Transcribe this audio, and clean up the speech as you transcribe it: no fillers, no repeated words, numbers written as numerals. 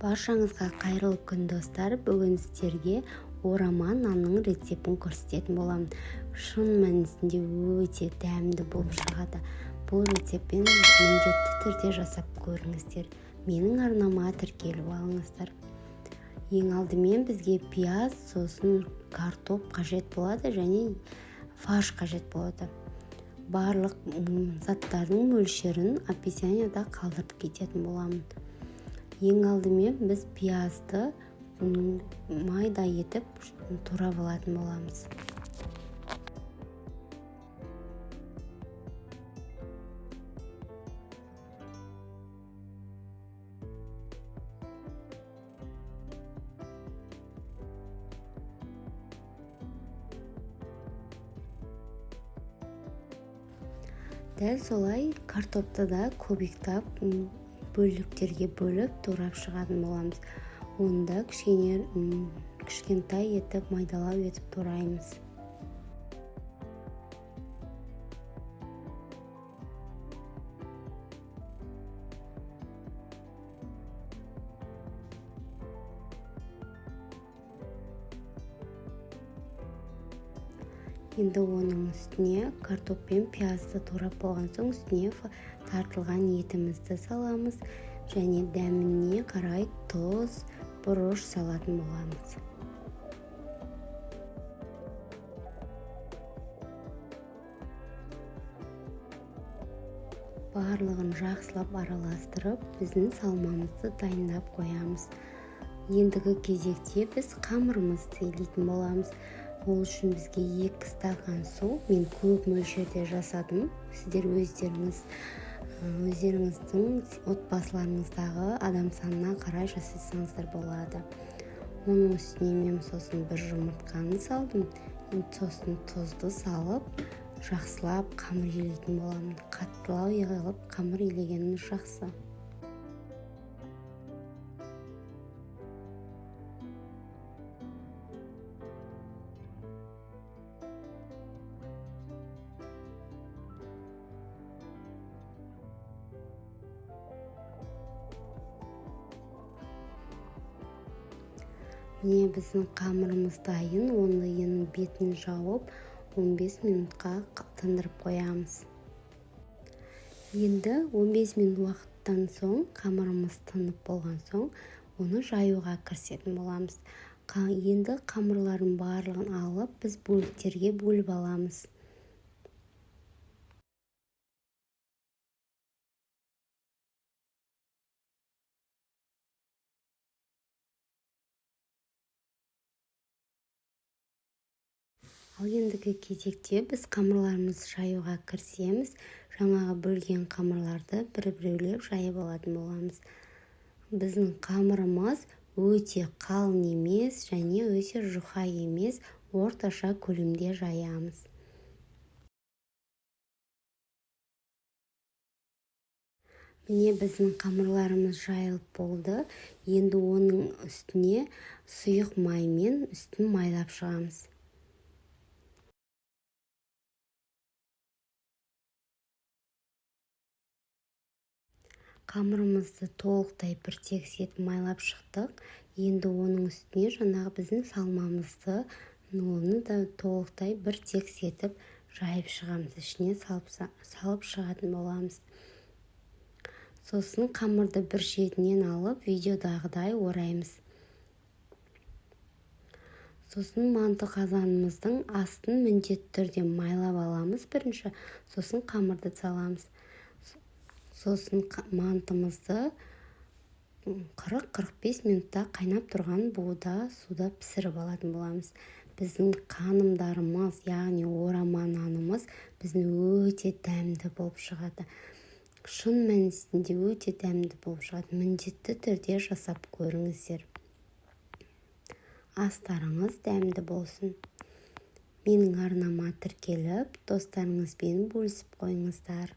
Баршаңызға қайырлы күн, достар! Бүгін сіздерге орама нанның рецептін көрсететін боламын. Шын мәнісінде өте дәмді болып шығады. Бұл рецептпен міндетті түрде жасап көріңіздер. Менің арнама тіркеліп алыңыздар. Ең алдымен бізге пияз, сосын картоп қажет болады және фарш қажет болады. Барлық заттардың мөлшерін описанияда қалдырып кететін боламын. Ең алдымен біз пиязды майда етіп турап алатын боламыз. Дәл солай картопты да кубиктап, бөліктерге бөліп турап шығатын боламыз. Оны да кішкене кішкентай етіп, майдалау етіп тураймыз. Енді оның үстіне картоп пен пиязды турап болған соң, үстіне тартылған етімізді саламыз және дәміне қарай тұз, бұрыш салатын боламыз. Барлығын жақсылап араластырып, біздің салмамызды дайындап қоямыз. Ендігі кезекте біз қамырымызды илейтін боламыз. Ол үшін бізге 2 стакан су. Мен көп мөлшерде жасадым. Сіздер өздеріңіздің отбасыларыңыздағы адам санына қарай жасасаңыздар болады. Оның үстіне мен сосын бір жұмыртқаны салдым. Сосын тұзды салып, жақсылап қамыр илейтін боламын. Қаттылау қылып қамыр илегеніміз жақсы. Міне, біздің қамырымыз дайын. Оны енді бетін жауып, 15 минутқа тындырып қоямыз. Енді 15 минут уақыттан соң, қамырымыз тынып болған соң, оны жаюға кірісетін боламыз. Енді қамырлардың барлығын алып, біз бөліктерге бөліп аламыз. Ал ендігі кезекте біз қамырларымызды жаюға кірісеміз. Жаңағы бөлген қамырларды бір-біреулеп жайып алатын боламыз. Біздің қамырымыз өте қалың емес және өте жұқа емес, орташа көлемде жаямыз. Міне, біздің қамырларымыз жайылып болды. Енді оның үстіне сұйық маймен үстін майлап шығамыз. Қамырымызды толықтай бір тегіс етіп майлап шықтық. Енді оның үстіне жаңағы біздің салмамызды, оны да толықтай бір тегіс етіп жайып шығамыз. Ішіне салып шығатын боламыз. Сосын қамырды бір шетінен алып, видеодағыдай ораймыз. Сосын манты қазанымыздың астын міндетті түрде майлап аламыз бірінші, сосын қамырды саламыз. Сосын мантымызды 40-45 минутта қайнап тұрған буда, суда пісіріп алатын боламыз. Біздің қанымдарымыз, яғни орама нанымыз біздің өте дәмді болып шығады. Шын мәнісінде өте дәмді болып шығады. Міндетті түрде жасап көріңіздер. Астарыңыз дәмді болсын. Менің арнама тіркеліп, достарыңызбен бөлісіп қойыңыздар.